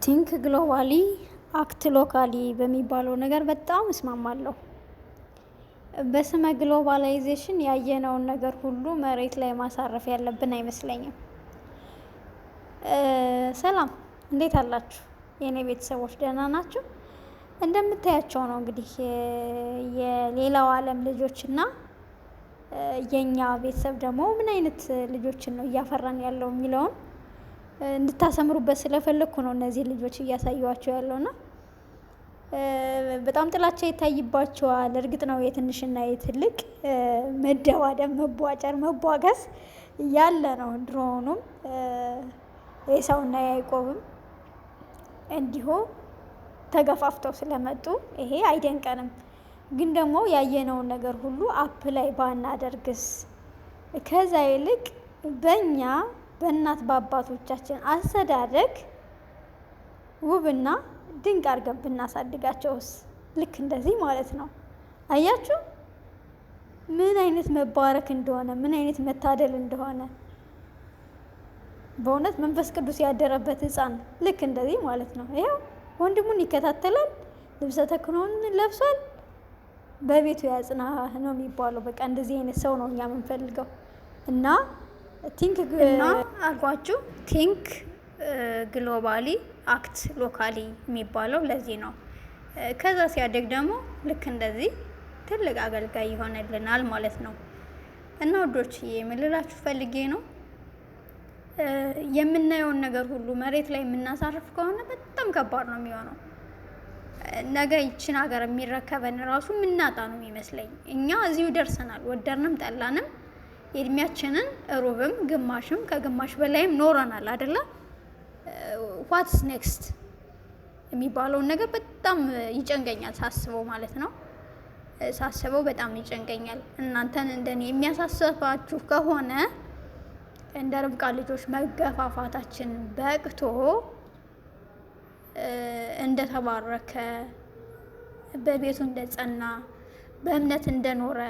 Think globally, act locally በሚባለው ነገር በጣም እስማማለሁ። በስመ globalization ያየነውን ነገር ሁሉ መሬት ላይ ማሳረፍ ያለብን አይመስለኝም። ሰላም፣ እንዴት አላችሁ የእኔ ቤተሰቦች? ደህና ናችሁ? እንደምታያቸው ነው እንግዲህ የሌላው ዓለም ልጆችና የእኛ ቤተሰብ ደግሞ ምን አይነት ልጆችን ነው እያፈራን ያለው የሚለውን እንድታሰምሩበት ስለፈለግኩ ነው እነዚህ ልጆች እያሳየኋቸው ያለውና በጣም ጥላቻ ይታይባቸዋል። እርግጥ ነው የትንሽና የትልቅ መደባደብ፣ መቧጨር፣ መቧገስ ያለ ነው። ድሮውኑም ኤሳውና ያዕቆብም እንዲሁ ተገፋፍተው ስለመጡ ይሄ አይደንቀንም። ግን ደግሞ ያየነውን ነገር ሁሉ apply ባናደርግስ? ከዛ ይልቅ በእኛ በእናት በአባቶቻችን አስተዳደግ ውብና ድንቅ አድርገን ብናሳድጋቸውስ? ልክ እንደዚህ ማለት ነው። አያችሁ ምን አይነት መባረክ እንደሆነ፣ ምን አይነት መታደል እንደሆነ። በእውነት መንፈስ ቅዱስ ያደረበት ሕፃን ልክ እንደዚህ ማለት ነው። ይኸው ወንድሙን ይከታተላል፣ ልብሰ ተክህኖውን ለብሷል፣ በቤቱ ያጽና ነው የሚባለው። በቃ እንደዚህ አይነት ሰው ነው እኛ የምንፈልገው። እና think እና አልኳችሁ think globally, act locally የሚባለው ለዚህ ነው። ከዛ ሲያድግ ደግሞ ልክ እንደዚህ ትልቅ አገልጋይ ይሆንልናል ማለት ነው። እና ውዶች የምልላችሁ ፈልጌ ነው፣ የምናየውን ነገር ሁሉ መሬት ላይ የምናሳርፍ ከሆነ በጣም ከባድ ነው የሚሆነው። ነገ ይችን ሀገር የሚረከበን ራሱ የምናጣ ነው የሚመስለኝ። እኛ እዚሁ ደርሰናል፣ ወደድንም ጠላንም የእድሜያችንን ሩብም ግማሽም ከግማሽ በላይም ኖረናል አይደለ? What's next የሚባለውን ነገር በጣም ይጨንቀኛል ሳስበው ማለት ነው። ሳስበው በጣም ይጨንቀኛል። እናንተን እንደኔ የሚያሳስባችሁ ከሆነ እንደ ርብቃ ልጆች መገፋፋታችን በቅቶ እንደተባረከ፣ በቤቱ እንደጸና፣ በእምነት እንደኖረ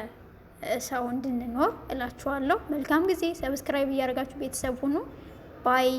ሰው እንድንኖር እላችኋለሁ። መልካም ጊዜ። Subscribe እያደረጋችሁ ቤተሰብ ሁኑ። Bye.